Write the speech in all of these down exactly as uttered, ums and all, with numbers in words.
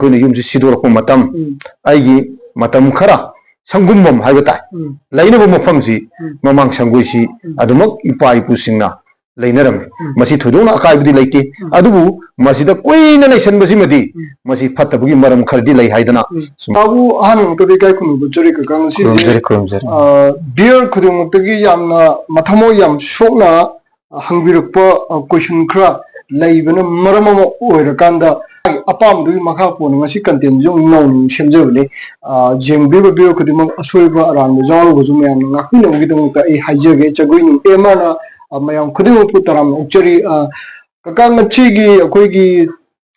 ꯑꯩꯈꯣꯏꯅ ꯌꯨꯝꯁꯤ ꯁꯤꯗꯣꯔꯛꯄ ꯃꯇꯝ, ꯎꯝ, ꯑꯩꯒꯤ ꯃꯇꯝ ꯈꯔ ꯁꯪꯒꯨꯝꯕꯝ ꯍꯥꯏꯕ ꯇꯥꯏ, ꯎꯝ, ꯂꯩꯅꯕ ꯃꯐꯝꯁꯤ ꯎꯝ, ꯃꯃꯥꯡ ꯁꯪꯒꯣꯏꯁꯤ ꯎꯝ, ꯑꯗꯨꯃꯛ ꯏꯄꯥ ꯏꯄꯨꯁꯤꯡꯅ ꯂꯩꯅꯔꯝꯃꯤ꯫ ꯎꯝ, ꯃꯁꯤ ꯊꯣꯏꯗꯣꯛꯅ ꯑꯀꯥꯏꯕꯗꯤ ꯂꯩꯇꯦ꯫ ꯎꯝ, ꯑꯗꯨꯕꯨ ꯃꯁꯤꯗ ꯀꯨꯏꯅ ꯂꯩꯁꯟꯕꯁꯤꯃꯗꯤ ꯎꯝ, ꯃꯁꯤ ꯐꯠꯇꯕꯒꯤ ꯃꯔꯝ ꯈꯔꯗꯤ ꯂꯩ ꯍꯥꯏꯗꯅ ꯎꯝ꯫ ꯁꯨꯝ ꯇꯥꯕꯨ ꯑꯍꯥꯟꯕꯃꯛꯇꯗ ꯏꯀꯥꯏ ꯈꯨꯝꯅꯕ ꯎꯠꯆꯔꯤ ꯀꯀꯥ꯫ ꯉꯁꯤꯁꯦ ꯈꯨꯔꯨꯝꯖꯔꯤ, ꯈꯨꯔꯨꯝꯖꯔꯤ꯫ ꯕꯤꯌꯔ ꯈꯨꯗꯤꯡꯃꯛꯇꯒꯤ ꯌꯥꯝꯅ ꯃꯊꯃꯣꯏ ꯌꯥꯝ ꯁꯣꯛꯅ ꯍꯪꯕꯤꯔꯛꯄ ꯀꯣꯏꯁꯟ ꯈꯔ ꯂꯩꯕꯅ ꯃꯔꯝ ꯑꯃ ꯑꯣꯏꯔꯀꯥꯟꯗ ꯑꯄꯥꯝꯕꯗꯨꯒꯤ ꯃꯈꯥ ꯄꯣꯟꯅ ꯉꯁꯤ ꯀꯟꯇꯦꯟꯁꯦ ꯑꯃꯨꯛ ꯅꯧꯅ ꯑꯃꯨꯛ ꯁꯦꯝꯖꯕꯅꯤ꯫ ꯌꯦꯡꯕꯤꯔꯤꯕ ꯚꯤꯌꯔ ꯈꯨꯗꯤꯡꯃꯛ ꯑꯁꯣꯏꯕ ꯑꯔꯥꯟꯕ ꯌꯥꯎꯔꯒꯁꯨ ꯃꯌꯥꯝꯅ ꯉꯥꯛꯄꯤꯅꯕꯒꯤꯗꯃꯛꯇ ꯑꯩ ꯍꯥꯏꯖꯒꯦ꯫ ꯖꯒꯣꯏ ꯅꯨꯡ ꯑꯦꯝ ꯑꯥꯔꯅ ꯃꯌꯥꯝ ꯈꯨꯗꯤꯡꯃꯛꯄꯨ ꯇꯔꯥꯝꯅ ꯑꯣꯛꯆꯔꯤ꯫ ꯀꯀꯥ, ꯉꯁꯤꯒꯤ ꯑꯩꯈꯣꯏꯒꯤ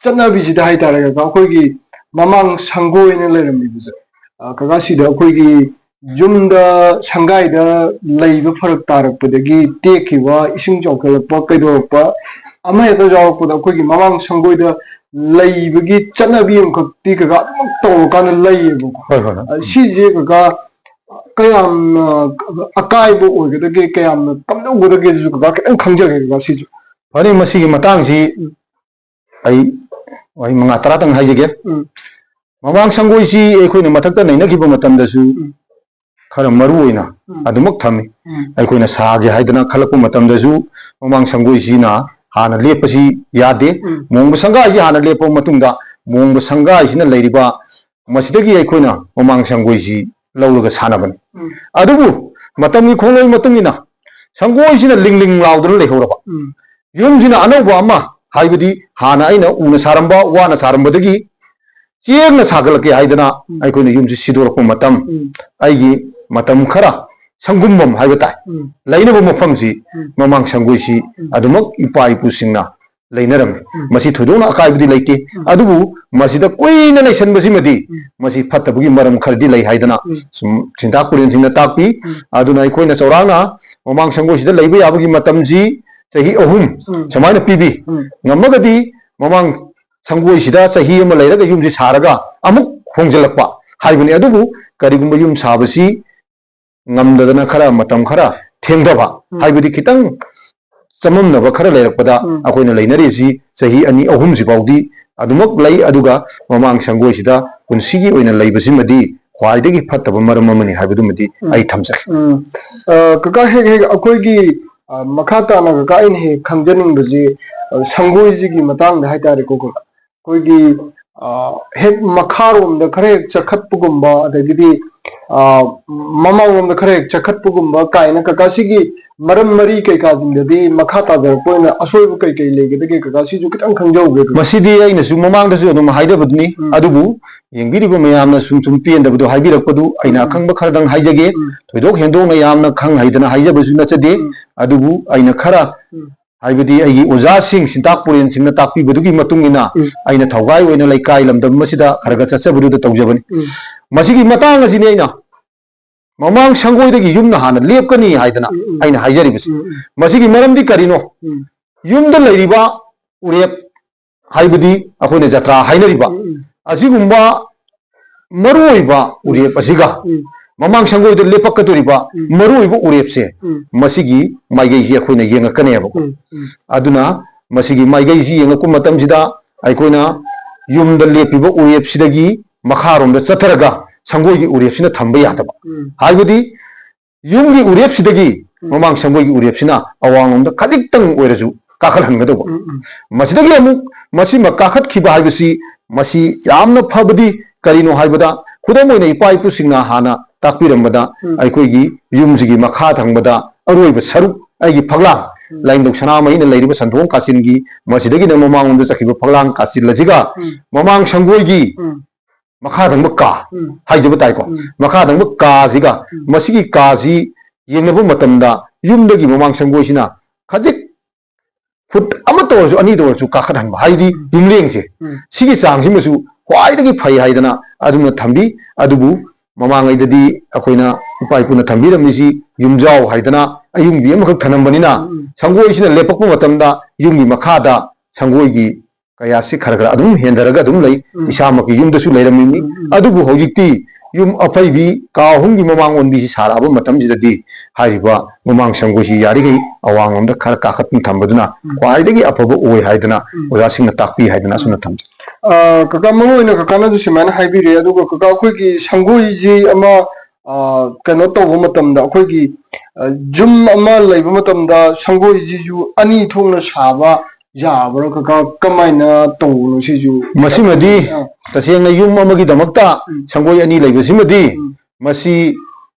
ꯆꯠꯅꯕꯤꯁꯤꯗ ꯍꯥꯏꯇꯥꯔꯦ ꯀꯀꯥ, ꯑꯩꯈꯣꯏꯒꯤ ꯃꯃꯥꯡ ꯁꯪꯒꯣꯏꯅ ꯂꯩꯔꯝꯃꯤꯕꯁꯦ, ꯀꯀꯥ, ꯁꯤꯗ ꯑꯩꯈꯣꯏꯒꯤ ꯌꯨꯝꯗ ꯁꯪꯒꯥꯏꯗ ꯂꯩꯕ ꯐꯔꯛ ꯇꯥꯔꯛꯄꯗꯒꯤ ꯇꯦꯛꯈꯤꯕ, ꯏꯁꯤꯡ ꯆꯥꯎꯈꯠꯂꯛꯄ, ꯀꯩꯗꯧꯔꯛꯄ ꯑꯃ ꯍꯦꯛꯇ ꯌꯥꯎꯔꯛꯄꯗ ꯑꯩꯈꯣꯏꯒꯤ ꯃꯃꯥꯡ ꯁꯪꯒꯣꯏꯗ ꯂꯩꯕꯒꯤ ꯆꯠꯅꯕꯤ ꯑꯃꯈꯛꯇꯤ ꯀꯀꯥ ꯑꯗꯨꯃꯛ ꯇꯧꯔꯀꯥꯟꯗ ꯂꯩꯌꯦꯕꯀꯣ꯫ ꯍꯣꯏ, ꯍꯣꯏ, ꯍꯣꯏ꯫ ꯑ, ꯁꯤꯁꯦ ꯀꯀꯥ ꯀꯌꯥꯝꯅ ꯑꯀꯥꯏꯕ ꯑꯣꯏꯒꯗꯒꯦ, ꯀꯌꯥꯝꯅ ꯀꯝꯗꯧꯒꯗꯒꯦ ꯑꯗꯨꯁꯨ ꯀꯀꯥ ꯈꯤꯇꯪ ꯈꯪꯖꯒꯦ ꯀꯀꯥ ꯁꯤꯁꯨ꯫ ꯐꯔꯦ, ꯃꯁꯤꯒꯤ ꯃꯇꯥꯡꯁꯤ ꯎꯝ꯫ ꯑꯩ ꯋꯥꯍꯩ ꯃꯉꯥ ꯇꯔꯥꯇꯪ ꯍꯥꯏꯖꯒꯦ꯫ ꯎꯝ꯫ ꯃꯃꯥꯡ ꯁꯪꯒꯣꯏꯁꯤ ꯑꯩꯈꯣꯏꯅ ꯃꯊꯛꯇ ꯅꯩꯅꯈꯤꯕ ꯃꯇꯝꯗꯁꯨ ꯎꯝ꯫ ꯈꯔ ꯃꯔꯨ ꯑꯣꯏꯅ ꯎꯝ꯫ ꯑꯗꯨꯃꯛ ꯊꯝꯃꯤ꯫ ꯎꯝ꯫ ꯑꯩꯈꯣꯏꯅ ꯁꯥꯒꯦ ꯍꯥꯏꯗꯅ ꯈꯜꯂꯛꯄ ꯃꯇꯝꯗꯁꯨ ꯃꯃꯥꯡ ꯁꯪꯒꯣꯏꯁꯤꯅ ꯍꯥꯟꯅ ꯂꯦꯞꯄꯁꯤ ꯌꯥꯗꯦ꯫ ꯎꯝ꯫ ꯃꯣꯡꯕ ꯁꯪꯒꯥꯏꯁꯤ ꯍꯥꯟꯅ ꯂꯦꯞꯄ ꯃꯇꯨꯡꯗ ꯃꯣꯡꯕ ꯁꯪꯒꯥꯏꯁꯤꯅ ꯂꯩꯔꯤꯕ ꯃꯁꯤꯗꯒꯤ ꯑꯩꯈꯣꯏꯅ ꯃꯃꯥꯡ ꯁꯪꯒꯣꯏꯁꯤ ꯂꯧꯔꯒ ꯁꯥꯟꯅꯕꯅꯤ꯫ ꯎꯝ꯫ ꯑꯗꯨꯕꯨ ꯃꯇꯝꯒꯤ ꯈꯣꯡꯂꯣꯏ ꯃꯇꯨꯡ ꯏꯟꯅ ꯁꯪꯒꯣꯏꯁꯤꯅ ꯂꯤꯡ ꯂꯤꯡ ꯂꯥꯎꯗꯨꯅ ꯂꯩꯍꯧꯔꯕ꯫ ꯎꯝ꯫ ꯌꯨꯝꯁꯤꯅ ꯑꯅꯧꯕ ꯑꯃ, ꯍꯥꯏꯕꯗꯤ ꯍꯥꯟꯅ ꯑꯩꯅ ꯎꯅ ꯁꯥꯔꯝꯕ, ꯋꯥꯅ ꯁꯥꯔꯝꯕꯗꯒꯤ ꯆꯦꯡꯅ ꯁꯥꯒꯠꯂꯛꯀꯦ ꯍꯥꯏꯗꯅ ꯎꯝ꯫ ꯑꯩꯈꯣꯏꯅ ꯌꯨꯝꯁꯤ ꯁꯤꯗꯣꯔꯛꯄ ꯃꯇꯝ, ꯎꯝ꯫ ꯑꯩꯒꯤ ꯃꯇꯝ ꯈꯔ ꯁꯪꯒꯨꯝꯕꯝ ꯍꯥꯏꯕ ꯇꯥꯏ, ꯎꯝ꯫ ꯂꯩꯅꯕ ꯃꯐꯝꯁꯤ ꯎꯝ꯫ ꯃꯃꯥꯡ ꯁꯪꯒꯣꯏꯁꯤ ꯎꯝ꯫ ꯑꯗꯨꯃꯛ ꯏꯄꯥ ꯏꯄꯨꯁꯤꯡꯅ ꯂꯩꯅꯔꯝꯃꯤ꯫ ꯎꯝ꯫ ꯃꯁꯤ ꯊꯣꯏꯗꯣꯛꯅ ꯑꯀꯥꯏꯕꯗꯤ ꯂꯩꯇꯦ꯫ ꯎꯝ꯫ ꯑꯗꯨꯕꯨ ꯃꯁꯤꯗ ꯀꯨꯏꯅ ꯂꯩꯁꯟꯕꯁꯤꯃꯗꯤ ꯎꯝ꯫ ꯃꯁꯤ ꯐꯠꯇꯕꯒꯤ ꯃꯔꯝ ꯈꯔꯗꯤ ꯂꯩ ꯍꯥꯏꯗꯅ ꯎꯝ꯫ ꯁꯨꯝ ꯆꯤꯟꯇꯥꯛ ꯄꯨꯔꯦꯟꯁꯤꯡꯅ ꯇꯥꯛꯄꯤ꯫ ꯎꯝ꯫ ꯑꯗꯨꯅ ꯑꯩꯈꯣꯏꯅ ꯆꯥꯎꯔꯥꯛꯅ ꯃꯃꯥꯡ ꯁꯪꯒꯣꯏꯁꯤꯗ ꯂꯩꯕ ꯌꯥꯕꯒꯤ ꯃꯇꯝꯁꯤ ꯆꯍꯤ ꯑꯍꯨꯝ ꯎꯝ꯫ ꯁꯨꯃꯥꯏꯅ ꯄꯤꯕꯤ꯫ ꯎꯝ꯫ ꯉꯝꯃꯒꯗꯤ ꯃꯃꯥꯡ ꯁꯪꯒꯣꯏꯁꯤꯗ ꯆꯍꯤ ꯑꯃ ꯂꯩꯔꯒ ꯌꯨꯝꯁꯤ ꯁꯥꯔꯒ ꯑꯃꯨꯛ ꯍꯣꯡꯖꯤꯜꯂꯛꯄ ꯍꯥꯏꯕꯅꯤ꯫ ꯑꯗꯨꯕꯨ ꯀꯔꯤꯒꯨꯝꯕ ꯌꯨꯝ ꯁꯥꯕꯁꯤ ꯉꯝꯗꯗꯅ ꯈꯔ ꯃꯇꯝ ꯈꯔ ꯊꯦꯡꯊꯕ, ꯎꯝ꯫ ꯍꯥꯏꯕꯗꯤ ꯈꯤꯇꯪ ꯆꯃꯝꯅꯕ ꯈꯔ ꯂꯩꯔꯛꯄꯗ, ꯎꯝ꯫ ꯑꯩꯈꯣꯏꯅ ꯂꯩꯅꯔꯤꯁꯤ ꯆꯍꯤ ꯑꯅꯤ ꯑꯍꯨꯝꯁꯤ ꯐꯥꯎꯗꯤ ꯑꯗꯨꯃꯛ ꯂꯩ, ꯑꯗꯨꯒ ꯃꯃꯥꯡ ꯁꯪꯒꯣꯏꯁꯤꯗ ꯄꯨꯟꯁꯤꯒꯤ ꯑꯣꯏꯅ ꯂꯩꯕꯁꯤꯃꯗꯤ ꯈ꯭ꯋꯥꯏꯗꯒꯤ ꯐꯠꯇꯕ ꯃꯔꯝ ꯑꯃꯅꯤ ꯍꯥꯏꯕꯗꯨꯃꯗꯤ ꯎꯝ꯫ ꯑꯩ ꯊꯝꯖꯒꯦ꯫ ꯎꯝ꯫ ꯑ, ꯀꯀꯥ, ꯍꯦꯛ ꯍꯦꯛ ꯑꯩꯈꯣꯏꯒꯤ, ꯑ, ꯃꯈꯥ ꯇꯥꯅ ꯀꯀꯥ ꯑꯩꯅ ꯍꯦꯛ ꯈꯪꯖꯅꯤꯡꯕꯁꯤ, ꯑ, ꯁꯪꯒꯣꯏꯁꯤꯒꯤ ꯃꯇꯥꯡꯗ ꯍꯥꯏꯇꯥꯔꯦꯀꯣ, ꯀꯀꯥ꯫ ꯑꯩꯈꯣꯏꯒꯤ, ꯑ, ꯍꯦꯛ ꯃꯈꯥꯔꯣꯝꯗ ꯈꯔ ꯍꯦꯛ ꯆꯈꯠꯄꯒꯨꯝꯕ, ꯑꯗꯒꯤꯗꯤ, ꯑ, ꯃꯃꯥꯡꯂꯣꯝꯗ ꯈꯔ ꯍꯦꯛ ꯆꯈꯠꯄꯒꯨꯝꯕ ꯀꯥꯏꯅ, ꯀꯀꯥ, ꯁꯤꯒꯤ ꯃꯔꯝ ꯃꯔꯤ ꯀꯩꯀꯥꯁꯤꯡꯗꯗꯤ ꯃꯈꯥ ꯇꯥꯖꯔꯛꯄ ꯑꯣꯏꯅ ꯑꯁꯣꯏꯕ ꯀꯩ ꯀꯩ ꯂꯩꯒꯗꯒꯦ, ꯀꯀꯥ? ꯁꯤꯁꯨ ꯈꯤꯇꯪ ꯈꯪꯖꯍꯧꯒꯦ, ꯀꯀꯥ꯫ ꯃꯁꯤꯗꯤ ꯑꯩꯅꯁꯨ ꯃꯃꯥꯡꯗꯁꯨ ꯑꯗꯨꯝ ꯍꯥꯏꯖꯕꯗꯨꯅꯤ, ꯎꯝ꯫ ꯑꯗꯨꯕꯨ ꯌꯦꯡꯕꯤꯔꯤꯕ ꯃꯌꯥꯝꯅ ꯁꯨꯝ ꯁꯨꯝ ꯄꯦꯟꯗꯕꯗꯣ ꯍꯥꯏꯕꯤꯔꯛꯄꯗꯨ ꯑꯩꯅ ꯎꯝ꯫ ꯑꯈꯪꯕ ꯈꯔꯗꯪ ꯍꯥꯏꯖꯒꯦ꯫ ꯎꯝ꯫ ꯊꯣꯏꯗꯣꯛ ꯍꯦꯟꯗꯣꯛꯅ ꯌꯥꯝꯅ ꯈꯪ ꯍꯩꯗꯅ ꯍꯥꯏꯖꯕꯁꯨ ꯅꯠꯆꯗꯦ, ꯎꯝ꯫ ꯑꯗꯨꯕꯨ ꯑꯩꯅ ꯈꯔ, ꯎꯝ꯫ ꯍꯥꯏꯕꯗꯤ ꯑꯩꯒꯤ ꯑꯣꯖꯥꯁꯤꯡ, ꯁꯤꯟꯇꯥꯛ ꯄꯨꯔꯦꯟꯁꯤꯡꯅ ꯇꯥꯛꯄꯤꯕꯗꯨꯒꯤ ꯃꯇꯨꯡ ꯏꯟꯅ ꯎꯝ꯫ ꯑꯩꯅ ꯊꯧꯒꯥꯏ ꯑꯣꯏꯅ ꯂꯩꯀꯥꯏ ꯂꯝꯗꯝ ꯑꯁꯤꯗ ꯈꯔ ꯈꯔ ꯆꯠꯆꯕꯗꯨꯗ ꯇꯧꯖꯕꯅꯤ꯫ ꯎꯝ꯫ ꯃꯁꯤꯒꯤ ꯃꯇꯥꯡ ꯑꯁꯤꯅꯤ ꯑꯩꯅ ꯃꯃꯥꯡ ꯁꯪꯒꯣꯏꯗꯒꯤ ꯌꯨꯝꯅ ꯍꯥꯟꯅ ꯂꯦꯞꯀꯅꯤ ꯍꯥꯏꯗꯅ ꯎꯝ, ꯎꯝ꯫ ꯑꯩꯅ ꯍꯥꯏꯖꯔꯤꯕꯁꯤ꯫ ꯎꯝ, ꯎꯝ꯫ ꯃꯁꯤꯒꯤ ꯃꯔꯝꯗꯤ ꯀꯔꯤꯅꯣ? ꯎꯝ꯫ ꯌꯨꯝꯗ ꯂꯩꯔꯤꯕ ꯎꯔꯦꯞ, ꯍꯥꯏꯕꯗꯤ ꯑꯩꯈꯣꯏꯅ ꯖꯇ꯭ꯔꯥ ꯍꯥꯏꯅꯔꯤꯕ, ꯎꯝ, ꯎꯝ꯫ ꯑꯁꯤꯒꯨꯝꯕ ꯃꯔꯨꯑꯣꯏꯕ ꯎꯔꯦꯞ ꯑꯁꯤꯒ, ꯎꯝ꯫ ꯃꯃꯥꯡ ꯁꯪꯒꯣꯏꯗ ꯂꯦꯞꯄꯛꯀꯗꯧꯔꯤꯕ ꯎꯝ꯫ ꯃꯔꯨꯑꯣꯏꯕ ꯎꯔꯦꯞꯁꯦ, ꯎꯝ꯫ ꯃꯁꯤꯒꯤ ꯃꯥꯏꯀꯩꯁꯤ ꯑꯩꯈꯣꯏꯅ ꯌꯦꯡꯉꯛꯀꯅꯦꯕꯀꯣ꯫ ꯎꯝ, ꯎꯝ꯫ ꯑꯗꯨꯅ ꯃꯁꯤꯒꯤ ꯃꯥꯏꯀꯩꯁꯤ ꯌꯦꯡꯉꯛꯄ ꯃꯇꯝꯁꯤꯗ ꯑꯩꯈꯣꯏꯅ ꯌꯨꯝꯗ ꯂꯦꯞꯄꯤꯕ ꯎꯔꯦꯞꯁꯤꯗꯒꯤ ꯃꯈꯥꯔꯣꯝꯗ ꯆꯠꯊꯔꯒ ꯁꯪꯒꯣꯏꯒꯤ ꯎꯔꯦꯞꯁꯤꯅ ꯊꯝꯕ ꯌꯥꯗꯕ꯫ ꯎꯝ꯫ ꯍꯥꯏꯕꯗꯤ ꯌꯨꯝꯒꯤ ꯎꯔꯦꯞꯁꯤꯗꯒꯤ ꯎꯝ꯫ ꯃꯃꯥꯡ ꯁꯪꯒꯣꯏꯒꯤ ꯎꯔꯦꯞꯁꯤꯅ ꯑꯋꯥꯡꯂꯣꯝꯗ ꯈꯖꯤꯛꯇꯪ ꯑꯣꯏꯔꯁꯨ ꯀꯥꯈꯠꯍꯟꯒꯗꯧꯕ꯫ ꯎꯝ, ꯎꯝ꯫ ꯃꯁꯤꯗꯒꯤ ꯑꯃꯨꯛ ꯃꯁꯤꯃ ꯀꯥꯈꯠꯈꯤꯕ ꯍꯥꯏꯕꯁꯤ, ꯃꯁꯤ ꯌꯥꯝꯅ ꯐꯕꯗꯤ ꯀꯔꯤꯅꯣ ꯍꯥꯏꯕꯗ, ꯈꯨꯗꯝ ꯑꯣꯏꯅ ꯏꯄꯥ ꯏꯄꯨꯁꯤꯡꯅ ꯍꯥꯟꯅ ꯇꯥꯛꯄꯤꯔꯝꯕꯗ, ꯎꯝ꯫ ꯑꯩꯈꯣꯏꯒꯤ ꯌꯨꯝꯁꯤꯒꯤ ꯃꯈꯥ ꯊꯪꯕꯗ ꯑꯔꯣꯏꯕ ꯁꯔꯨꯛ, ꯑꯩꯒꯤ ꯐꯛꯂꯥꯡ, ꯎꯝ꯫ ꯂꯥꯏꯅꯤꯡꯊꯧ ꯁꯅꯥꯃꯍꯤꯅ ꯂꯩꯔꯤꯕ ꯁꯟꯊꯣꯡ ꯀꯥꯆꯤꯟꯒꯤ, ꯃꯁꯤꯗꯒꯤꯅ ꯃꯃꯥꯡꯂꯣꯝꯗ ꯆꯠꯈꯤꯕ ꯐꯛꯂꯥꯡ ꯀꯥꯆꯤꯜ ꯑꯁꯤꯒ ꯎꯝ꯫ ꯃꯃꯥꯡ ꯁꯪꯒꯣꯏꯒꯤ ꯎꯝ꯫ ꯃꯈꯥ ꯊꯪꯕ ꯀꯥ ꯎꯝ꯫ ꯍꯥꯏꯖꯕ ꯇꯥꯏꯀꯣ꯫ ꯎꯝ꯫ ꯃꯈꯥ ꯊꯪꯕ ꯀꯥꯁꯤꯒ ꯎꯝ꯫ ꯃꯁꯤꯒꯤ ꯀꯥꯁꯤ ꯌꯦꯡꯅꯕ ꯃꯇꯝꯗ ꯌꯨꯝꯗꯒꯤ ꯃꯃꯥꯡ ꯁꯪꯒꯣꯏꯁꯤꯅ ꯈꯖꯤꯛ ꯐꯨꯠ ꯑꯃꯠꯇ ꯑꯣꯏꯔꯁꯨ, ꯑꯅꯤꯗ ꯑꯣꯏꯔꯁꯨ ꯀꯥꯈꯠꯍꯟꯕ, ꯍꯥꯏꯗꯤ ꯎꯝ꯫ ꯌꯨꯝꯂꯦꯡꯁꯦ, ꯎꯝ꯫ ꯁꯤꯒꯤ ꯆꯥꯡꯁꯤꯃꯁꯨ ꯈ꯭ꯋꯥꯏꯗꯒꯤ ꯐꯩ ꯍꯥꯏꯗꯅ ꯑꯗꯨꯝꯅ ꯊꯝꯕꯤ꯫ ꯑꯗꯨꯕꯨ ꯃꯃꯥꯡꯉꯩꯗꯗꯤ ꯑꯩꯈꯣꯏꯅ ꯏꯄꯥ ꯏꯄꯨꯅ ꯊꯝꯕꯤꯔꯝꯃꯤꯁꯤ ꯌꯨꯝꯖꯥꯎ ꯍꯥꯏꯗꯅ ꯑꯌꯨꯡꯕꯤ ꯑꯃꯈꯛ ꯊꯝꯂꯝꯕꯅꯤꯅ, ꯎꯝ, ꯎꯝ꯫ ꯁꯪꯒꯣꯏꯁꯤꯅ ꯂꯦꯞꯄꯛꯄ ꯃꯇꯝꯗ ꯌꯨꯝꯒꯤ ꯃꯈꯥꯗ ꯁꯪꯒꯣꯏꯒꯤ ꯀꯌꯥꯁꯤ ꯈꯔ ꯈꯔ ꯑꯗꯨꯝ ꯍꯦꯟꯊꯔꯒ ꯑꯗꯨꯝ ꯂꯩ꯫ ꯎꯝ꯫ ꯏꯁꯥꯃꯛꯀꯤ ꯌꯨꯝꯗꯁꯨ ꯂꯩꯔꯝꯃꯤꯅꯤ꯫ ꯎꯝ, ꯎꯝ꯫ ꯑꯗꯨꯕꯨ ꯍꯧꯖꯤꯛꯇꯤ ꯌꯨꯝ ꯑꯄꯩꯕꯤ ꯀꯥ ꯑꯍꯨꯝꯒꯤ ꯃꯃꯥꯡ ꯑꯣꯟꯕꯤꯁꯤ ꯁꯥꯔꯛꯑꯕ ꯃꯇꯝꯁꯤꯗꯗꯤ ꯍꯥꯏꯔꯤꯕ ꯃꯃꯥꯡ ꯁꯪꯒꯣꯏꯁꯤ ꯌꯥꯔꯤꯈꯩ ꯑꯋꯥꯡꯂꯣꯝꯗ ꯈꯔ ꯀꯥꯈꯠꯇꯨꯅ ꯊꯝꯕꯗꯨꯅ ꯎꯝ꯫ ꯈ꯭ꯋꯥꯏꯗꯒꯤ ꯑꯐꯕ ꯑꯣꯏ ꯍꯥꯏꯗꯅ ꯎꯝ꯫ ꯑꯣꯖꯥꯁꯤꯡꯅ ꯇꯥꯛꯄꯤ ꯍꯥꯏꯗꯅ ꯎꯝ꯫ ꯑꯁꯨꯝꯅ ꯊꯝꯖꯩ꯫ ꯑ, ꯀꯀꯥ, ꯃꯔꯨ ꯑꯣꯏꯅ ꯀꯀꯥꯅꯁꯨ ꯁꯨꯃꯥꯏꯅ ꯍꯥꯏꯕꯤꯔꯦ, ꯑꯗꯨꯒ ꯀꯀꯥ, ꯑꯩꯈꯣꯏꯒꯤ ꯁꯪꯒꯣꯏꯁꯤ ꯑꯃ, ꯑ, ꯀꯩꯅꯣ ꯇꯧꯕ ꯃꯇꯝꯗ, ꯑꯩꯈꯣꯏꯒꯤ, ꯑ, ꯌꯨꯝ ꯑꯃ ꯂꯩꯕ ꯃꯇꯝꯗ ꯁꯪꯒꯣꯏꯁꯤꯁꯨ ꯑꯅꯤ ꯊꯣꯛꯅ ꯁꯥꯕ ꯌꯥꯕ꯭ꯔꯣ ꯀꯀꯥ? ꯀꯃꯥꯏꯅ ꯇꯧꯕꯅꯣ ꯁꯤꯁꯨ? ꯃꯁꯤꯃꯗꯤ ꯑꯥ꯫ ꯇꯁꯦꯡꯅ ꯌꯨꯝ ꯑꯃꯒꯤꯗꯃꯛꯇ ꯎꯝ꯫ ꯁꯪꯒꯣꯏ ꯑꯅꯤ ꯂꯩꯕꯁꯤꯃꯗꯤ ꯎꯝ꯫ ꯃꯁꯤ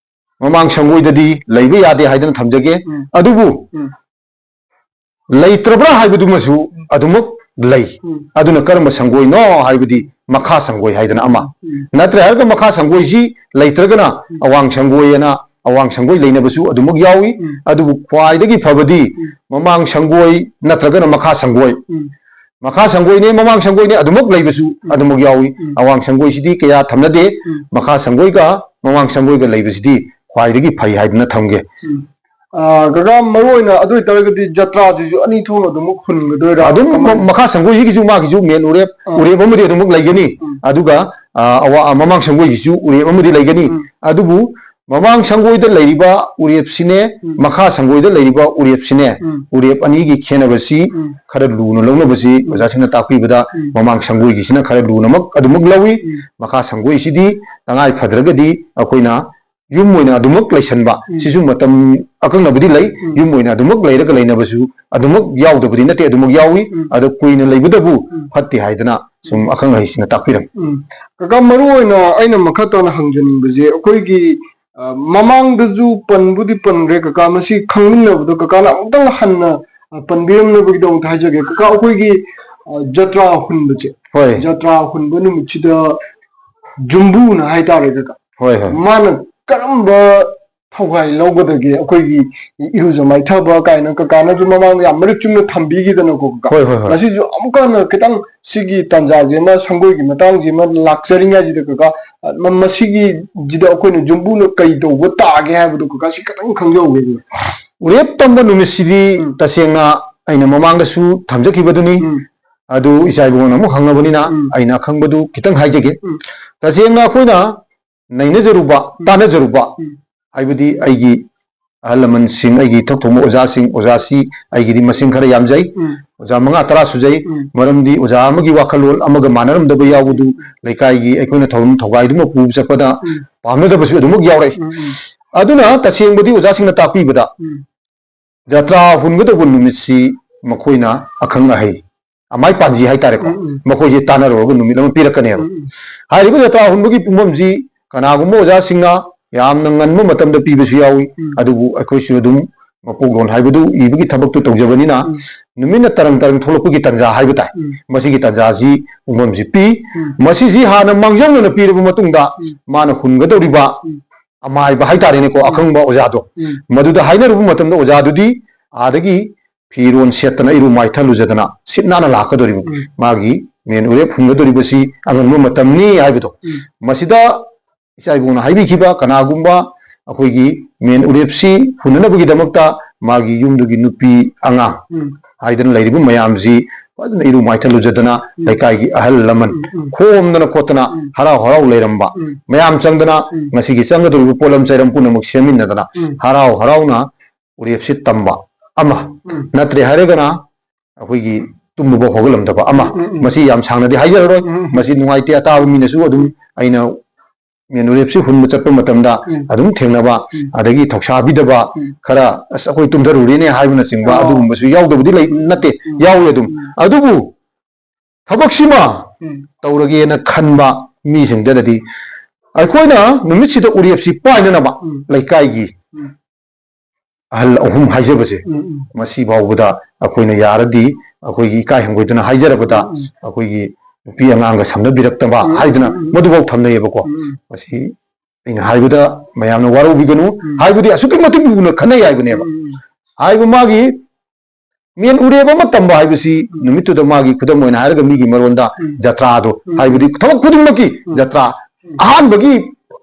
ꯃꯃꯥꯡ ꯁꯪꯒꯣꯏꯗꯗꯤ ꯂꯩꯕ ꯌꯥꯗꯦ ꯍꯥꯏꯗꯅ ꯊꯝꯖꯒꯦ꯫ ꯎꯝ꯫ ꯑꯗꯨꯕꯨ ꯎꯝ꯫ ꯂꯩꯇ꯭ꯔꯕ꯭ꯔꯥ ꯍꯥꯏꯕꯗꯨꯃꯁꯨ ꯎꯝ꯫ ꯑꯗꯨꯃꯛ ꯂꯩ꯫ ꯎꯝ꯫ ꯑꯗꯨꯅ ꯀꯔꯝꯕ ꯁꯪꯒꯣꯏꯅꯣ ꯍꯥꯏꯕꯗꯤ ꯃꯈꯥ ꯁꯪꯒꯣꯏ ꯍꯥꯏꯗꯅ ꯑꯃ꯫ ꯎꯝ꯫ ꯅꯠꯇ꯭ꯔꯦ ꯍꯥꯏꯔꯒ ꯃꯈꯥ ꯁꯪꯒꯣꯏꯁꯤ ꯂꯩꯇ꯭ꯔꯒꯅ ꯎꯝ꯫ ꯑꯋꯥꯡ ꯁꯪꯒꯣꯏ ꯑꯅ ꯑꯋꯥꯡ ꯁꯪꯒꯣꯏ ꯂꯩꯅꯕꯁꯨ ꯑꯗꯨꯃꯛ ꯌꯥꯎꯏ꯫ ꯎꯝ꯫ ꯑꯗꯨꯕꯨ ꯈ꯭ꯋꯥꯏꯗꯒꯤ ꯐꯕꯗꯤ ꯎꯝ꯫ ꯃꯃꯥꯡ ꯁꯪꯒꯣꯏ ꯅꯠꯇ꯭ꯔꯒꯅ ꯃꯈꯥ ꯁꯪꯒꯣꯏ꯫ ꯎꯝ꯫ ꯃꯈꯥ ꯁꯪꯒꯣꯏꯅꯦ, ꯃꯃꯥꯡ ꯁꯪꯒꯣꯏꯅꯦ ꯑꯗꯨꯃꯛ ꯂꯩꯕꯁꯨ ꯎꯝ꯫ ꯑꯗꯨꯃꯛ ꯌꯥꯎꯏ꯫ ꯎꯝ꯫ ꯑꯋꯥꯡ ꯁꯪꯒꯣꯏꯁꯤꯗꯤ ꯀꯌꯥ ꯊꯝꯅꯗꯦ꯫ ꯎꯝ꯫ ꯃꯈꯥ ꯁꯪꯒꯣꯏꯒ ꯃꯃꯥꯡ ꯁꯪꯒꯣꯏꯒ ꯂꯩꯕꯁꯤꯗꯤ ꯈ꯭ꯋꯥꯏꯗꯒꯤ ꯐꯩ ꯍꯥꯏꯗꯅ ꯊꯝꯒꯦ꯫ ꯎꯝ꯫ ꯑ, ꯀꯀꯥ, ꯃꯔꯨ ꯑꯣꯏꯅ ꯑꯗꯨ ꯑꯣꯏꯇꯥꯔꯒꯗꯤ ꯖꯇ꯭ꯔꯥꯁꯤꯁꯨ ꯑꯅꯤ ꯊꯣꯛꯅ ꯑꯗꯨꯃꯛ ꯍꯨꯟꯒꯗꯣꯏꯔꯥ? ꯑꯗꯨꯝ ꯀꯃꯥꯏꯅ? ꯃ-, ꯃꯈꯥ ꯁꯪꯒꯣꯏꯁꯤꯒꯤꯁꯨ ꯃꯥꯒꯤꯁꯨ ꯃꯦꯟ ꯎꯔꯦꯞ, ꯑꯥ꯫ ꯎꯔꯦꯞ ꯑꯃꯗꯤ ꯑꯗꯨꯃꯛ ꯂꯩꯒꯅꯤ꯫ ꯎꯝ꯫ ꯑꯗꯨꯒ, ꯑ, ꯑꯋꯥ-, ꯑ, ꯃꯃꯥꯡ ꯁꯪꯒꯣꯏꯒꯤꯁꯨ ꯎꯔꯦꯞ ꯑꯃꯗꯤ ꯂꯩꯒꯅꯤ꯫ ꯎꯝ꯫ ꯑꯗꯨꯕꯨ ꯃꯃꯥꯡ ꯁꯪꯒꯣꯏꯗ ꯂꯩꯔꯤꯕ ꯎꯔꯦꯞꯁꯤꯅꯦ, ꯎꯝ꯫ ꯃꯈꯥ ꯁꯪꯒꯣꯏꯗ ꯂꯩꯔꯤꯕ ꯎꯔꯦꯞꯁꯤꯅꯦ, ꯎꯝ꯫ ꯎꯔꯦꯞ ꯑꯅꯤꯒꯤ ꯈꯦꯠꯅꯕꯁꯤ ꯎꯝ꯫ ꯈꯔ ꯂꯨꯅ ꯂꯧꯅꯕꯁꯤ ꯎꯝ꯫ ꯑꯣꯖꯥꯁꯤꯡꯅ ꯇꯥꯛꯄꯤꯕꯗ ꯎꯝ꯫ ꯃꯃꯥꯡ ꯁꯪꯒꯣꯏꯒꯤꯁꯤꯅ ꯈꯔ ꯂꯨꯅꯃꯛ ꯑꯗꯨꯃꯛ ꯂꯧꯏ꯫ ꯎꯝ꯫ ꯃꯈꯥ ꯁꯪꯒꯣꯏꯁꯤꯗꯤ ꯇꯉꯥꯏ ꯐꯗ꯭ꯔꯒꯗꯤ ꯑꯩꯈꯣꯏꯅ ꯌꯨꯝ ꯑꯣꯏꯅ ꯑꯗꯨꯃꯛ ꯂꯩꯁꯟꯕ, ꯎꯝ꯫ ꯁꯤꯁꯨ ꯃꯇꯝ ꯑꯀꯛꯅꯕꯗꯤ ꯂꯩ꯫ ꯎꯝ꯫ ꯌꯨꯝ ꯑꯣꯏꯅ ꯑꯗꯨꯃꯛ ꯂꯩꯔꯒ ꯂꯩꯅꯕꯁꯨ ꯑꯗꯨꯃꯛ ꯌꯥꯎꯗꯕꯗꯤ ꯅꯠꯇꯦ, ꯑꯗꯨꯃꯛ ꯌꯥꯎꯏ꯫ ꯎꯝ꯫ ꯑꯗꯣ ꯀꯨꯏꯅ ꯂꯩꯕꯗꯕꯨ ꯎꯝ꯫ ꯐꯠꯇꯦ ꯍꯥꯏꯗꯅ ꯁꯨꯝ ꯎꯝ꯫ ꯑꯈꯪ ꯑꯍꯩꯁꯤꯡꯅ ꯇꯥꯛꯄꯤꯔꯝꯃꯤ꯫ ꯎꯝ꯫ ꯀꯀꯥ, ꯃꯔꯨ ꯑꯣꯏꯅ ꯑꯩꯅ ꯃꯈꯥ ꯇꯥꯅ ꯍꯪꯖꯅꯤꯡꯕꯁꯦ, ꯑꯩꯈꯣꯏꯒꯤ, ꯑ, ꯃꯃꯥꯡꯗꯁꯨ ꯄꯟꯕꯨꯗꯤ ꯄꯟꯈ꯭ꯔꯦ ꯀꯀꯥ, ꯃꯁꯤ ꯈꯪꯃꯤꯟꯅꯕꯗꯣ ꯀꯀꯥꯅ ꯑꯃꯨꯛꯇꯪ ꯍꯟꯅ, ꯑ, ꯄꯟꯕꯤꯔꯝꯅꯕꯒꯤꯗꯃꯛꯇ ꯍꯥꯏꯖꯒꯦ꯫ ꯀꯀꯥ, ꯑꯩꯈꯣꯏꯒꯤ, ꯑ, ꯖꯇ꯭ꯔꯥ ꯍꯨꯟꯕꯁꯦ, ꯍꯣꯏ꯫ ꯖꯇ꯭ꯔꯥ ꯍꯨꯟꯕ ꯅꯨꯃꯤꯠꯁꯤꯗ ꯖꯨꯝꯕꯨꯅ ꯍꯥꯏꯇꯥꯔꯦ ꯀꯀꯥ, ꯍꯣꯏ, ꯍꯣꯏ꯫ ꯃꯥꯅ ꯀꯔꯝꯕ ꯊꯧꯒꯥꯏ ꯂꯧꯒꯗꯒꯦ? ꯑꯩꯈꯣꯏꯒꯤ ꯏꯔꯨꯖ ꯃꯥꯏꯊꯕ ꯀꯥꯏꯅ ꯀꯀꯥꯅꯁꯨ ꯃꯃꯥꯡꯗ ꯌꯥꯝ ꯃꯔꯤꯛ ꯆꯨꯝꯅ ꯊꯝꯕꯤꯈꯤꯗꯅꯀꯣ ꯀꯀꯥ꯫ ꯍꯣꯏ, ꯍꯣꯏ, ꯍꯣꯏ꯫ ꯃꯁꯤꯁꯨ ꯑꯃꯨꯛꯀ ꯍꯟꯅ ꯈꯤꯇꯪ ꯁꯤꯒꯤ ꯇꯥꯟꯖꯥꯁꯤꯃ, ꯁꯪꯒꯣꯏꯒꯤ ꯃꯇꯥꯡꯁꯤꯃ ꯂꯥꯛꯆꯔꯤꯉꯩꯁꯤꯗ ꯀꯀꯥ, ꯑ, ꯃ-, ꯃꯁꯤꯒꯤꯁꯤꯗ ꯑꯩꯈꯣꯏꯅ ꯌꯨꯝꯕꯨꯅ ꯀꯩ ꯇꯧꯕ ꯇꯥꯒꯦ ꯍꯥꯏꯕꯗꯣ ꯀꯀꯥ ꯁꯤ ꯈꯤꯇꯪ ꯈꯪꯖꯍꯧꯒꯦ꯫ ꯎꯔꯦꯞ ꯇꯝꯕ ꯅꯨꯃꯤꯠꯁꯤꯗꯤ ꯎꯝ꯫ ꯇꯁꯦꯡꯅ ꯑꯩꯅ ꯃꯃꯥꯡꯗꯁꯨ ꯊꯝꯖꯈꯤꯕꯗꯨꯅꯤ꯫ ꯎꯝ꯫ ꯑꯗꯨ ꯏꯆꯥ ꯏꯕꯨꯡꯉꯣꯅ ꯑꯃꯨꯛ ꯍꯪꯉꯕꯅꯤꯅ ꯎꯝ꯫ ꯑꯩꯅ ꯑꯈꯪꯕꯗꯨ ꯈꯤꯇꯪ ꯍꯥꯏꯖꯒꯦ꯫ ꯎꯝ꯫ ꯇꯁꯦꯡꯅ ꯑꯩꯈꯣꯏꯅ ꯅꯩꯅꯖꯔꯨꯕ, ꯎꯝ꯫ ꯇꯥꯟꯅꯖꯔꯨꯕ, ꯎꯝ꯫ ꯍꯥꯏꯕꯗꯤ ꯑꯩꯒꯤ ꯑꯍꯜ ꯂꯃꯟꯁꯤꯡ, ꯑꯩꯒꯤ ꯏꯊꯛ ꯊꯣꯡꯕ ꯑꯣꯖꯥꯁꯤꯡ, ꯑꯣꯖꯥꯁꯤ ꯑꯩꯒꯤꯗꯤ ꯃꯁꯤꯡ ꯈꯔ ꯌꯥꯝꯖꯩ꯫ ꯎꯝ꯫ ꯑꯣꯖꯥ ꯃꯉꯥ ꯇꯔꯥ ꯁꯨꯖꯩ꯫ ꯎꯝ꯫ ꯃꯔꯝꯗꯤ ꯑꯣꯖꯥ ꯑꯃꯒꯤ ꯋꯥꯈꯜꯂꯣꯟ ꯑꯃꯒ ꯃꯥꯟꯅꯔꯝꯗꯕ ꯌꯥꯎꯕꯗꯨ ꯎꯝ꯫ ꯂꯩꯀꯥꯏꯒꯤ ꯑꯩꯈꯣꯏꯅ ꯊꯧꯔꯝ ꯊꯧꯒꯥꯏꯗꯨꯃ ꯄꯨꯕ ꯆꯠꯄꯗ ꯎꯝ꯫ ꯄꯥꯝꯅꯗꯕꯁꯨ ꯑꯗꯨꯃꯛ ꯌꯥꯎꯔꯛꯏ꯫ ꯎꯝ, ꯎꯝ꯫ ꯑꯗꯨꯅ ꯇꯁꯦꯡꯕꯗꯤ ꯑꯣꯖꯥꯁꯤꯡꯅ ꯇꯥꯛꯄꯤꯕꯗ ꯎꯝ꯫ ꯖꯇ꯭ꯔꯥ ꯍꯨꯟꯒꯗꯧꯕ ꯅꯨꯃꯤꯠꯁꯤ ꯃꯈꯣꯏꯅ ꯑꯈꯪ ꯑꯍꯩ, ꯑꯃꯥꯏ ꯄꯥꯟꯖꯤ ꯍꯥꯏꯇꯥꯔꯦꯀꯣ, ꯎꯝ, ꯎꯝ꯫ ꯃꯈꯣꯏꯁꯦ ꯇꯥꯟꯅꯔꯨꯔꯒ ꯅꯨꯃꯤꯠ ꯑꯃ ꯄꯤꯔꯛꯀꯅꯦꯕ꯫ ꯎꯝ, ꯎꯝ꯫ ꯍꯥꯏꯔꯤꯕ ꯖꯇ꯭ꯔꯥ ꯍꯨꯟꯕꯒꯤ ꯄꯨꯡꯐꯝꯁꯤ ꯀꯅꯥꯒꯨꯝꯕ ꯑꯣꯖꯥꯁꯤꯡꯅ ꯌꯥꯝꯅ ꯉꯟꯕ ꯃꯇꯝꯗ ꯄꯤꯕꯁꯨ ꯌꯥꯎꯏ, ꯎꯝ꯫ ꯑꯗꯨꯕꯨ ꯑꯩꯈꯣꯏꯁꯨ ꯑꯗꯨꯝ ꯃꯄꯣꯛꯂꯣꯟ ꯍꯥꯏꯕꯗꯨ ꯏꯕꯒꯤ ꯊꯕꯛꯇꯨ ꯇꯧꯖꯕꯅꯤꯅ ꯎꯝ꯫ ꯅꯨꯃꯤꯠꯅ ꯇꯔꯪ ꯇꯔꯪ ꯊꯣꯛꯂꯛꯄꯒꯤ ꯇꯥꯟꯖꯥ ꯍꯥꯏꯕ ꯇꯥꯏ꯫ ꯎꯝ꯫ ꯃꯁꯤꯒꯤ ꯇꯥꯟꯖꯥꯁꯤ ꯄꯨꯡꯐꯝꯁꯤ ꯄꯤ꯫ ꯎꯝ꯫ ꯃꯁꯤꯁꯤ ꯍꯥꯟꯅ ꯃꯥꯡꯖꯧꯅꯅ ꯄꯤꯔꯕ ꯃꯇꯨꯡꯗ ꯎꯝ꯫ ꯃꯥꯅ ꯍꯨꯟꯒꯗꯧꯔꯤꯕ ꯎꯝ꯫ ꯑꯃꯥꯏꯕ ꯍꯥꯏꯇꯥꯔꯦꯅꯦꯀꯣ, ꯎꯝ꯫ ꯑꯈꯪꯕ ꯑꯣꯖꯥꯗꯣ, ꯎꯝ꯫ ꯃꯗꯨꯗ ꯍꯥꯏꯅꯔꯨꯕ ꯃꯇꯝꯗ ꯑꯣꯖꯥꯗꯨꯗꯤ ꯑꯥꯗꯒꯤ ꯐꯤꯔꯣꯟ ꯁꯦꯠꯇꯅ, ꯏꯔꯨ ꯃꯥꯏꯊ ꯂꯨꯖꯗꯅ ꯁꯤꯠ ꯅꯥꯟꯅ ꯂꯥꯛꯀꯗꯧꯔꯤꯕ, ꯎꯝ꯫ ꯃꯥꯒꯤ ꯃꯦꯟ ꯎꯔꯦꯞ ꯍꯨꯟꯒꯗꯧꯔꯤꯕꯁꯤ ꯑꯉꯟꯕ ꯃꯇꯝꯅꯤ ꯍꯥꯏꯕꯗꯣ꯫ ꯎꯝ꯫ ꯃꯁꯤꯗ ꯏꯆꯥ ꯏꯕꯨꯡꯅ ꯍꯥꯏꯕꯤꯈꯤꯕ, ꯀꯅꯥꯒꯨꯝꯕ ꯑꯩꯈꯣꯏꯒꯤ ꯃꯦꯟ ꯎꯔꯦꯞꯁꯤ ꯍꯨꯟꯅꯅꯕꯒꯤꯗꯃꯛꯇ ꯃꯥꯒꯤ ꯌꯨꯝꯗꯨꯒꯤ ꯅꯨꯄꯤ ꯑꯉꯥꯡ ꯎꯝ꯫ ꯍꯥꯏꯗꯅ ꯂꯩꯔꯤꯕ ꯃꯌꯥꯝꯁꯤ ꯐꯖꯅ ꯏꯔꯨ ꯃꯥꯏꯊ ꯂꯨꯖꯗꯅ ꯎꯝ꯫ ꯂꯩꯀꯥꯏꯒꯤ ꯑꯍꯜ ꯂꯃꯟ ꯎꯝ, ꯎꯝ꯫ ꯈꯣꯝꯗꯅ ꯈꯣꯠꯇꯅ ꯎꯝ꯫ ꯍꯔꯥꯎ ꯍꯔꯥꯎ ꯂꯩꯔꯝꯕ, ꯎꯝ꯫ ꯃꯌꯥꯝ ꯆꯪꯗꯅ ꯎꯝ꯫ ꯉꯁꯤꯒꯤ ꯆꯪꯒꯗꯧꯔꯤꯕ ꯄꯣꯠꯂꯝ ꯆꯩꯔꯝ ꯄꯨꯝꯅꯃꯛ ꯁꯦꯝꯃꯤꯟꯅꯗꯅ ꯎꯝ꯫ ꯍꯔꯥꯎ ꯍꯔꯥꯎꯅ ꯎꯔꯦꯞꯁꯤ ꯇꯝꯕ ꯑꯃ, ꯎꯝ꯫ ꯅꯠꯇ꯭ꯔꯦ ꯍꯥꯏꯔꯒꯅ ꯑꯩꯈꯣꯏꯒꯤ ꯇꯨꯝꯕꯐꯥꯎ ꯍꯧꯒꯠꯂꯝꯗꯕ ꯑꯃ꯫ ꯎꯝ, ꯎꯝ, ꯎꯝ꯫ ꯃꯁꯤ ꯌꯥꯝ ꯁꯥꯡꯅꯗꯤ ꯍꯥꯏꯖꯔꯔꯣꯏ꯫ ꯎꯝ, ꯎꯝ꯫ ꯃꯁꯤ ꯅꯨꯡꯉꯥꯏꯇꯦ, ꯑꯇꯥꯕ ꯃꯤꯅꯁꯨ ꯑꯗꯨꯝ ꯑꯩꯅ ꯃꯦꯟ ꯎꯔꯦꯞꯁꯤ ꯍꯨꯟꯕ ꯆꯠꯄ ꯃꯇꯝꯗ ꯎꯝ꯫ ꯑꯗꯨꯝ ꯊꯦꯡꯅꯕ, ꯎꯝ꯫ ꯑꯗꯒꯤ ꯊꯧꯁꯥꯕꯤꯗꯕ ꯎꯝ꯫ ꯈꯔ, "ꯑꯁ, ꯑꯩꯈꯣꯏ ꯇꯨꯝꯊꯔꯨꯔꯦꯅꯦ" ꯍꯥꯏꯕꯅꯆꯤꯡꯕ ꯑꯣ꯫ ꯑꯗꯨꯒꯨꯝꯕꯁꯨ ꯌꯥꯎꯗꯕꯗꯤ ꯂꯩ, ꯅꯠꯇꯦ, ꯎꯝ꯫ ꯌꯥꯎꯏ ꯑꯗꯨꯝ꯫ ꯎꯝ꯫ ꯑꯗꯨꯕꯨ ꯊꯕꯛꯁꯤꯃ ꯎꯝ꯫ ꯇꯧꯔꯒꯦꯅ ꯈꯟꯕ ꯃꯤꯁꯤꯡꯗꯗꯤ ꯑꯩꯈꯣꯏꯅ ꯅꯨꯃꯤꯠꯁꯤꯗ ꯎꯔꯦꯞꯁꯤ ꯄꯥꯏꯅꯅꯕ ꯎꯝ꯫ ꯂꯩꯀꯥꯏꯒꯤ ꯎꯝ꯫ ꯑꯍꯜ ꯑꯍꯨꯝ ꯍꯥꯏꯖꯕꯁꯦ, ꯎꯝ, ꯎꯝ꯫ ꯃꯁꯤ ꯐꯥꯎꯕꯗ ꯑꯩꯈꯣꯏꯅ ꯌꯥꯔꯗꯤ ꯑꯩꯈꯣꯏꯒꯤ ꯏꯀꯥꯏ ꯍꯪꯒꯣꯏꯗꯅ ꯍꯥꯏꯖꯔꯕꯗ ꯎꯝ, ꯎꯝ꯫ ꯑꯩꯈꯣꯏꯒꯤ ꯅꯨꯄꯤ ꯑꯉꯥꯡꯒ ꯁꯝꯅꯕꯤꯔꯛꯇꯕ ꯎꯝ, ꯍꯥꯏꯗꯅ ꯎꯝ, ꯎꯝ꯫ ꯃꯗꯨꯐꯥꯎ ꯊꯝꯅꯩꯌꯦꯕꯀꯣ꯫ ꯎꯝ, ꯎꯝ꯫ ꯃꯁꯤ ꯑꯩꯅ ꯍꯥꯏꯕꯗ ꯃꯌꯥꯝꯅ ꯋꯥꯔꯧꯕꯤꯒꯅꯨ, ꯎꯝ꯫ ꯍꯥꯏꯕꯗꯤ ꯑꯁꯨꯛꯀꯤ ꯃꯇꯤꯛ ꯂꯨꯅ ꯈꯟꯅꯩ ꯍꯥꯏꯕꯅꯦꯕ꯫ ꯎꯝ, ꯎꯝ꯫ ꯍꯥꯏꯕ ꯃꯥꯒꯤ ꯃꯦꯟ ꯎꯔꯦꯞ ꯑꯃ ꯇꯝꯕ ꯍꯥꯏꯕꯁꯤ ꯎꯝ꯫ ꯅꯨꯃꯤꯠꯇꯨꯗ ꯃꯥꯒꯤ ꯈꯨꯗꯝ ꯑꯣꯏꯅ ꯍꯥꯏꯔꯒ ꯃꯤꯒꯤ ꯃꯔꯣꯟꯗ ꯎꯝ꯫ ꯖꯇ꯭ꯔꯥꯗꯣ, ꯎꯝ꯫ ꯍꯥꯏꯕꯗꯤ ꯊꯕꯛ ꯈꯨꯗꯤꯡꯃꯛꯀꯤ ꯎꯝ꯫ ꯖꯇ꯭ꯔꯥ ꯎꯝ꯫ ꯑꯍꯥꯟꯕꯒꯤ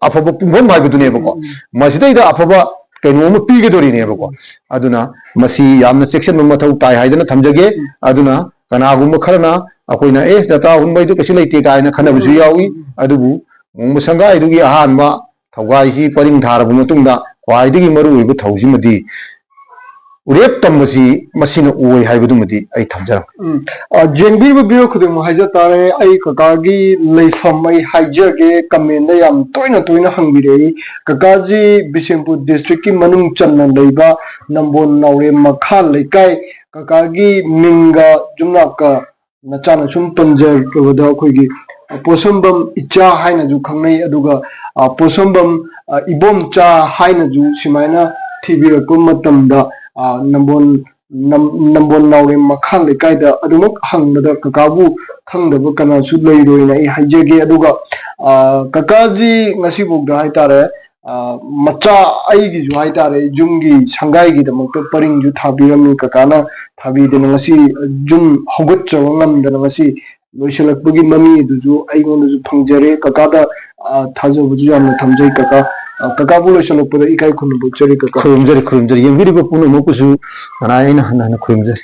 ꯑꯐꯕ ꯄꯨꯡꯐꯝ ꯍꯥꯏꯕꯗꯨꯅꯦꯕꯀꯣ꯫ ꯎꯝ, ꯎꯝ꯫ ꯃꯁꯤꯗꯩꯗ ꯑꯐꯕ ꯀꯩꯅꯣ ꯑꯃ ꯄꯤꯒꯗꯣꯔꯤꯅꯦꯕꯀꯣ꯫ ꯎꯝ꯫ ꯑꯗꯨꯅ ꯃꯁꯤ ꯌꯥꯝꯅ ꯆꯦꯛꯁꯤꯟꯕ ꯃꯊꯧ ꯇꯥꯏ ꯍꯥꯏꯗꯅ ꯊꯝꯖꯒꯦ꯫ ꯎꯝ꯫ ꯑꯗꯨꯅ ꯀꯅꯥꯒꯨꯝꯕ ꯈꯔꯅ ꯑꯩꯈꯣꯏꯅ, "ꯑꯦ, ꯖꯇ꯭ꯔꯥ ꯍꯨꯟꯕꯩꯗꯨ ꯀꯩꯁꯨ ꯂꯩꯇꯦ" ꯀꯥꯏꯅ ꯈꯟꯅꯕꯁꯨ ꯎꯝ, ꯎꯝ, ꯌꯥꯎꯏ꯫ ꯎꯝ, ꯎꯝ꯫ ꯑꯗꯨꯕꯨ ꯂꯨꯍꯣꯡꯕ ꯁꯪꯒꯥꯏꯗꯨꯒꯤ ꯑꯍꯥꯟꯕ ꯊꯧꯒꯥꯏꯁꯤ ꯄꯔꯤꯡ ꯊꯥꯔꯕ ꯃꯇꯨꯡꯗ ꯈ꯭ꯋꯥꯏꯗꯒꯤ ꯃꯔꯨꯑꯣꯏꯕ ꯊꯧꯁꯤꯃꯗꯤ ꯎꯔꯦꯞ ꯇꯝꯕꯁꯤ ꯃꯁꯤꯅ ꯑꯣꯏ ꯍꯥꯏꯕꯗꯨꯃꯗꯤ ꯑꯩ ꯊꯝꯖꯔꯝꯒꯦ꯫ ꯎꯝ꯫ ꯑ, ꯌꯦꯡꯕꯤꯔꯤꯕ ꯚꯤꯌꯨ ꯈꯨꯗꯤꯡꯃꯛ ꯍꯥꯏꯖ ꯇꯥꯔꯦ, ꯑꯩ ꯀꯀꯥꯒꯤ ꯂꯩꯐꯝ ꯑꯩ ꯍꯥꯏꯖꯒꯦ꯫ ꯀꯃꯦꯟꯗ ꯌꯥꯝ ꯇꯣꯏꯅ ꯇꯣꯏꯅ ꯍꯪꯕꯤꯔꯛꯏ, ꯀꯀꯥꯁꯤ ꯕꯤꯁꯦꯝꯄꯨꯔ ꯗꯤꯁꯇ꯭ꯔꯤꯛꯀꯤ ꯃꯅꯨꯡ ꯆꯟꯅ ꯂꯩꯕ ꯅꯝꯕꯣꯜ ꯅꯥꯎꯔꯦꯝ ꯃꯈꯥ ꯂꯩꯀꯥꯏ, ꯀꯀꯥꯒꯤ ꯃꯤꯡꯒ ꯌꯨꯝꯅꯥꯛꯀ ꯅꯆꯥꯅ ꯁꯨꯝ ꯄꯟꯖꯔꯕꯗ ꯑꯩꯈꯣꯏꯒꯤ, ꯑ, ꯄꯣꯠꯁꯝꯕꯝ ꯏꯆꯥ ꯍꯥꯏꯅꯁꯨ ꯈꯪꯅꯩ, ꯑꯗꯨꯒ, ꯑ, ꯄꯣꯠꯁꯝꯕꯝ, ꯑ, ꯏꯕꯣꯝꯆꯥ ꯍꯥꯏꯅꯁꯨ ꯁꯨꯃꯥꯏꯅ ꯊꯤꯕꯤꯔꯛꯄ ꯃꯇꯝꯗ, ꯑ, ꯅꯝꯕꯣꯜ ꯅꯝ-, ꯅꯝꯕꯣꯜ ꯅꯥꯎꯔꯦꯝ ꯃꯈꯥ ꯂꯩꯀꯥꯏꯗ ꯑꯗꯨꯃꯛ ꯍꯪꯕꯗ ꯀꯀꯥꯕꯨ ꯈꯪꯗꯕ ꯀꯅꯥꯁꯨ ꯂꯩꯔꯣꯏꯅ ꯑꯩ ꯍꯥꯏꯖꯒꯦ꯫ ꯑꯗꯨꯒ, ꯑ, ꯀꯀꯥꯁꯤ ꯉꯁꯤꯐꯥꯎꯗ ꯍꯥꯏꯇꯥꯔꯦ, ꯑ, ꯃꯆꯥ ꯑꯩꯒꯤꯁꯨ ꯍꯥꯏꯇꯥꯔꯦ, ꯌꯨꯝꯒꯤ ꯁꯪꯒꯥꯏꯒꯤꯗꯃꯛꯇ ꯄꯔꯤꯡꯁꯨ ꯊꯥꯕꯤꯔꯝꯃꯤ꯫ ꯀꯀꯥꯅ ꯊꯥꯕꯤꯗꯅ ꯉꯁꯤ ꯌꯨꯝ ꯍꯧꯒꯠꯆꯕ ꯉꯝꯗꯅ ꯉꯁꯤ ꯂꯣꯏꯁꯤꯜꯂꯛꯄꯒꯤ ꯃꯃꯤ ꯑꯗꯨꯁꯨ ꯑꯩꯉꯣꯟꯗꯁꯨ ꯐꯪꯖꯔꯦ꯫ ꯀꯀꯥꯗ, ꯑ, ꯊꯥꯖꯕꯁꯨ ꯌꯥꯝꯅ ꯊꯝꯖꯩ꯫ ꯀꯀꯥ, ꯑ, ꯀꯀꯥꯕꯨ ꯂꯣꯏꯁꯤꯜꯂꯛꯄꯗ ꯏꯀꯥꯏ ꯈꯨꯝꯅꯕ ꯎꯠꯆꯔꯤ ꯀꯀꯥ꯫ ꯈꯨꯔꯨꯝꯖꯔꯤ, ꯈꯨꯔꯨꯝꯖꯔꯤ꯫ ꯌꯦꯡꯕꯤꯔꯤꯕ ꯄꯨꯝꯅꯃꯛꯄꯨꯁꯨ ꯅꯅꯥꯏ ꯑꯩꯅ ꯍꯟꯅ ꯍꯟꯅ ꯈꯨꯔꯨꯝꯖꯔꯤ꯫